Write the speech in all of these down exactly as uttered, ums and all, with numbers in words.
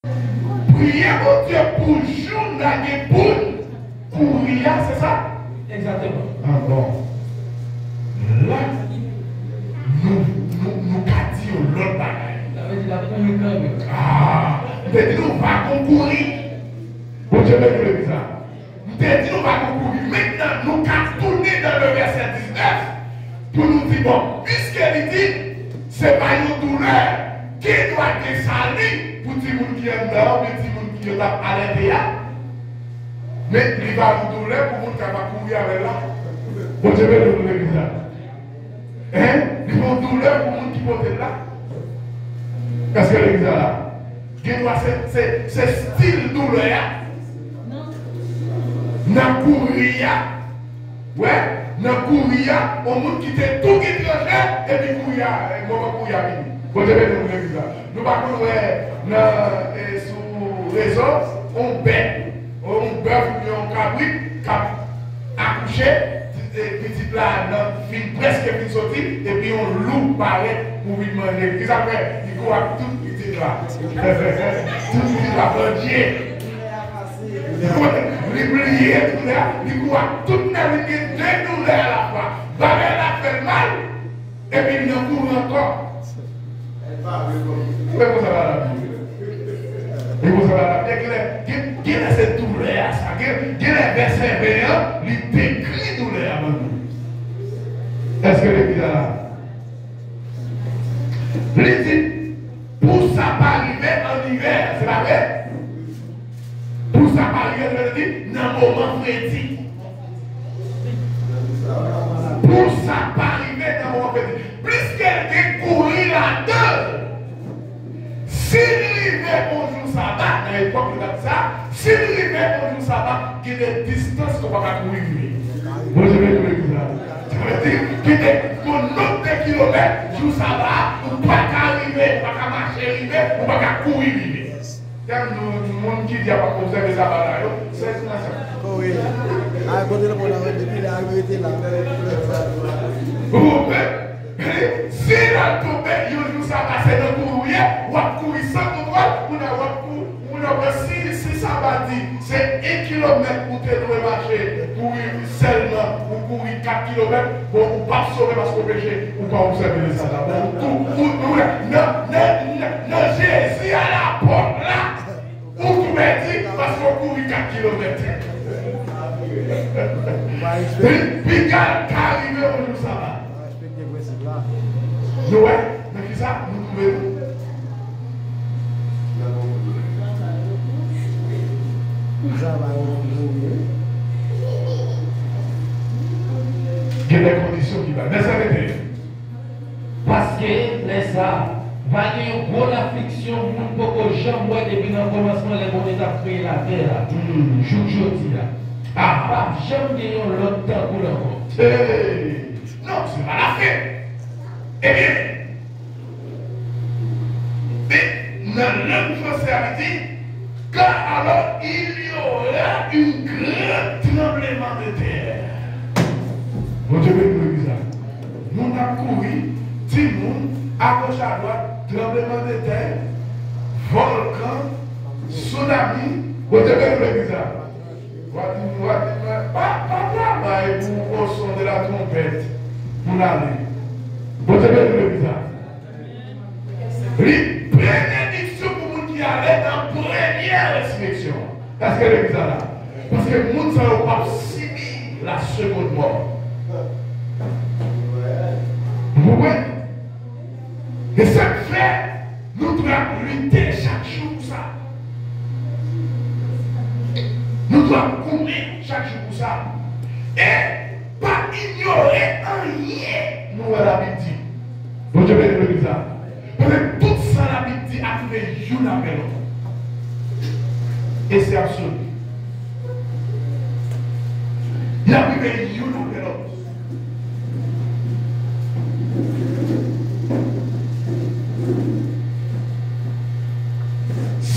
Priye Bondye pou jou n a gen pou n kouri a, se sa? Egzakteman. Ah bon. La, nou, nou, nou ka di yon lòt bagay. Sa vle di l ap kouri kanmenm. Ah, m te di nou va gon kouri. Bondye beni legliz la. M te di nou pa gon kouri. Mentnan, nou ka tounen nan le vèsè diznèf pou nou di, bon, piske li di, se pa yon doulè ki dwe gen sali pou timoun ki anndan an, oubyen timoun ki yo t ap alète a, men li pa yon doulè pou moun k ap kouri avè l la. Bondye beni nou, legliz la. Hein? Li pa yon doulè pou moun ki pote l la. Èske legliz la la? Gen dwa se, se, se stil doulè a. Nan kouri a. Wè, nan kouri a, yon moun ki te tou gen tranje, epi kouri a, eh, moman kouri a vini. Bondye beni nou, legliz la. Nou pa konn wè nan, eh, sou rezo, yon bèt, yon bèf oubyen yon kabrit k ap akouche, ti, eh, pitit la nan fin, prèske fin soti, epi yon lou parèt pou vin manje. Kisa l fè? Li kouri ak tout pitit la. Tout pitit la pandye. Li bliye tout la, li kouri ak tout nèv li, gen de doulè alafwa. Bagay la fè l mal. Epi l nan kouri ankò. Men konsa bagay la ap ye. Men konsa bagay la ap ye. Genlè, gen, genlè se doulè a sa. Gen, genlè vèsè ven an, li dekri doulè a ban nou. Èske legliz la la? Li di, pou sa pa rive an ivè, se pa vre? Pou sa pa rive, sa vle di nan moman fredi. Pou sa pa rive nan moman fredi. Pliske l gen kouri ladan l, si l rive yon jou saba, nan epòk yo t ap di sa, si l rive yon jou saba, gen de distans ke w pa ka kouri rive. Bondye beni legliz la. Sa vle di, gen de, gen yon nonb de kilomèt, jou saba a, ou pa ka rive, ou pa ka mache rive, ou pa ka kouri rive. Tèm nou, moun ki di y ap obsève saba la yo, se nan sa. Wi. Ay, kote l konn antre depi lè a, yo rete la. Ou konprann? Si l al tonbe, yon jou saba se nan kouri w ye, w ap kouri san kontwòl, kounye a w ap kou-, kounye a w ap si, si saba di se yon kilomèt ou te dwe mache pou rive sèlman, ou kouri kat kilomèt, bon, ou p ap sove paske w peche, ou pa obsève le saba. Bon, ou tou, ou, ou, nan, nan, nan, nan Jezi a la pòt la, ou tou pèdi paske w kouri kat kilomèt. Pi, piga l ka rive yon jou saba. Nou wè nan kisa nou twouve nou? Gen de kondisyon ki ba. Vèsè venteyen. Paske lè sa a, va gen yon gwo lafliksyon moun poko janm wè depi nan kòmansman lè Bondye t ap kreye latè a, jouk jodi a. P ap janm gen yon lòt tankou l ankò. Hey! Non, se pa lafen. Ebyen, men nan lang fransè a, li di, car alors il y aura un grand tremblement de terre. Bondye beni legliz la. Moun ap kouri, timoun, agoch adwat, tranblemanntè, vòlkan, tsunami. Bondye beni legliz la. W a di, w a di, pa, pa travay pou au son de la trompette pou n ale. Bondye beni legliz la. Li benediksyon pou moun ki ale nan premyè rezireksyon an. Èske legliz la la? Paske moun sa yo p ap sibi la seconde mort. Ou konprann? E sa k fè nou dwe ap lite chak jou pou sa. Nou dwe ap goumen chak jou pou sa. E pa inyore anyen nou wè Labib di. Bondye beni legliz la. Paske tout sa Labib di ap rive youn apre lòt. E se absoli. Y ap rive youn apre lòt.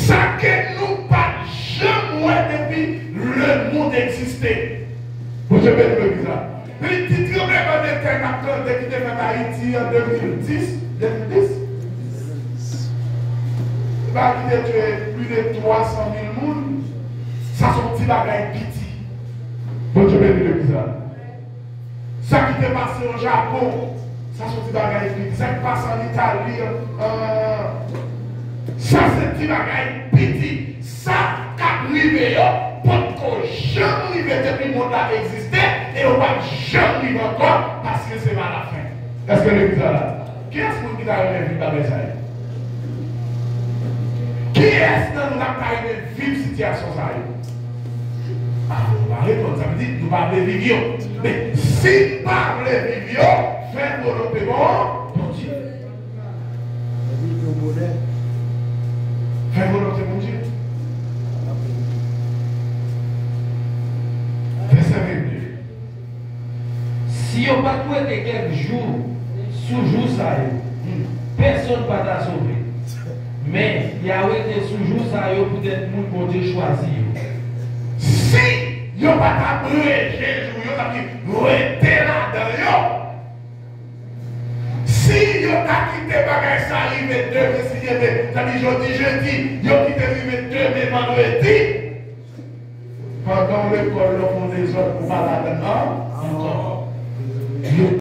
Sa ke nou pa t janm wè depi lemonn egziste. Bondye beni legliz la. Li di tranblemanntè n ap tande ki te fèt Ayiti an de mil dis, de mil dis. Sa ki te tye plis de twa san mil moun, sa se yon ti bagay piti. Bondye beni legliz la. Sa ki te pase o Japon, sa se yon ti bagay piti. Sa ki pase ann Itali, an, sa se ti bagay piti. Sa k ap rive yo potko janm rive depi mond la egziste, e yo p ap janm rive ankò, paske se pa lafen. Èske legliz la la? Kiyès moun ki ta renmen viv bagay sa yo? Kiyès nan nou k ap ta renmen viv sitiyasyon sa yo? A, nou pa reponn, sa vle di nou pa vle viv yo. Men, si n pa vle viv yo, fè volonte bon Bondye. Fè volonte Bondye. Vèsè vennde. Si yo pa t wete kèk jou sou jou sa yo, pèsonn pa ta sove. Men, y a wete sou jou sa yo poutèt moun Bondye chwazi yo. Si yo pa ta abreje jou yo, sa vle di wete ladan yo, si yo ta kite bagay sa rive demen, si Dye vle, sa vle di jodi jedi, yo kite rive demen vandredi, pandan w lekòl, yo fè yon dezòd, ou pa ladan l ankò. Yo